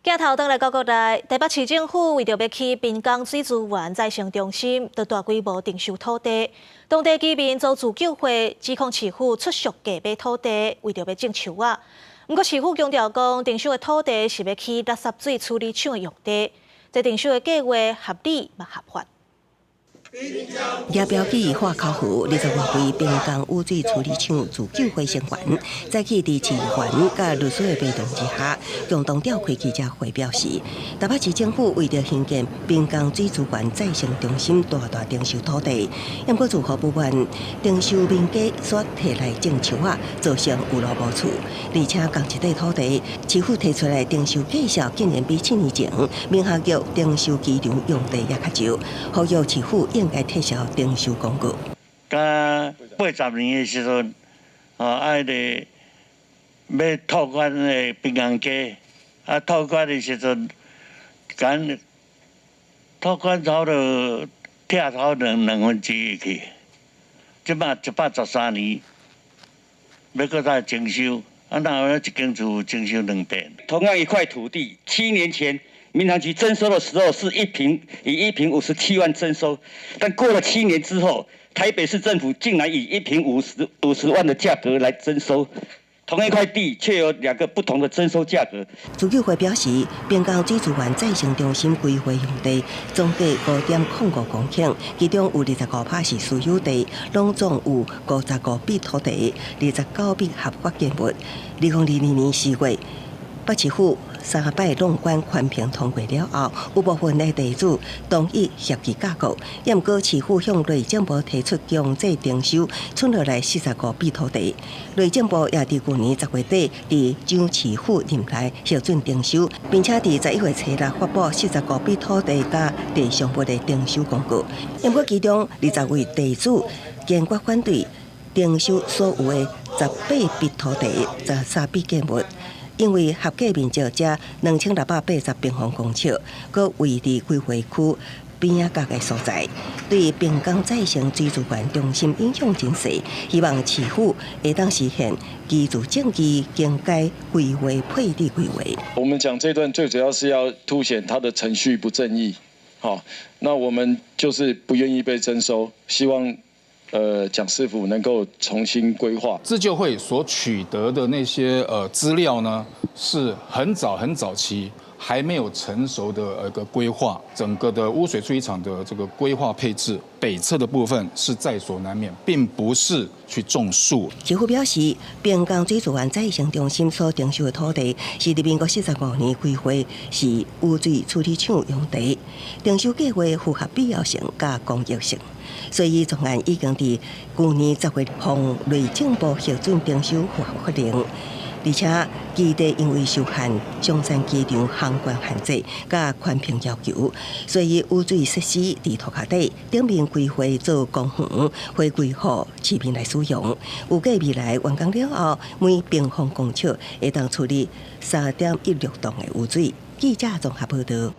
鏡頭轉來到國內，台北市政府為著欲起濱江水資源再生中心，就大規模徵收土地。當地居民組自救會指控市府出俗價買土地，為著欲種樹仔。毋過市府強調講，徵收的土地是欲起垃圾水處理廠的用地，這徵收的計劃合理嘛合法。也標記化口湖20外位濱江污水處理廠自救會成員，早起佇市議員佮律師的陪同之下，共同召開記者會，表示，台北市政府為著興建濱江水資源再生中心，大大徵收土地，毋過住戶不滿徵收民家煞提來種樹仔，造成有路無厝，而且仝一塊土地，市府提出來徵收價數竟然比7年前民航局徵收機場用地猶較少，呼籲市府應該撤銷徵收公告。佮80年的時陣，哦，啊，彼個欲拓寬的濱江街，啊，拓寬的時陣，共拓寬差不多拆差不多兩分之一去。這擺113年，欲閣再徵收，啊，哪有一間厝徵收兩遍？同樣一塊土地，7年前民航局徵收的時候是一坪以一坪57萬徵收，但過了七年之後，台北市政府竟然以一坪50萬的價格來徵收，同一塊地卻有兩個不同的徵收價格。自救會表示，濱江水資源再生中心規劃用地總計5.05公頃，其中有25%是私有地，攏總有55筆土地，29筆合法建物。2022年4月，北市府三擺攏管環評通過了後，有部分的地主同意協議價格，毋過市府向內政部提出強制徵收，剩落來45筆土地。內政部也佇舊年10月底，佇蔣市府任內核准徵收，並且佇11月初六發布四十五筆土地佮地上物的徵收公告。毋過其中20位地主堅決反對徵收所有的18筆土地、13筆建物。因為合計面積才2680平方公尺，閣位佇規劃區邊仔角的所在，對濱江再生水資源中心影響真細。希望市府會當實現居住正義，更改規劃配置規劃。我們講這段最主要是要凸顯它的程序不正義，好，那我們就是不願意被徵收，希望蔣市府能夠重新規劃。自救會所取得的那些資料呢，是很早很早期還沒有成熟的一個規劃，整個的污水處理廠的這個規劃配置，北側的部分是在所難免，並不是去種樹。市府表示，濱江水資源再生中心所徵收的土地是佇民國45年規劃是污水處理廠用地，徵收計劃符合必要性佮公益性。所以，專案已經佇舊年10月予內政部核准徵收符合法令，而且基地因為受限松山機場航權限制佮環評要求，所以污水設施佇塗跤底頂面規劃做公園，會歸予市民來使用。預計未來完工了後，每平方公尺會當處理3.16噸的污水。記者綜合報道。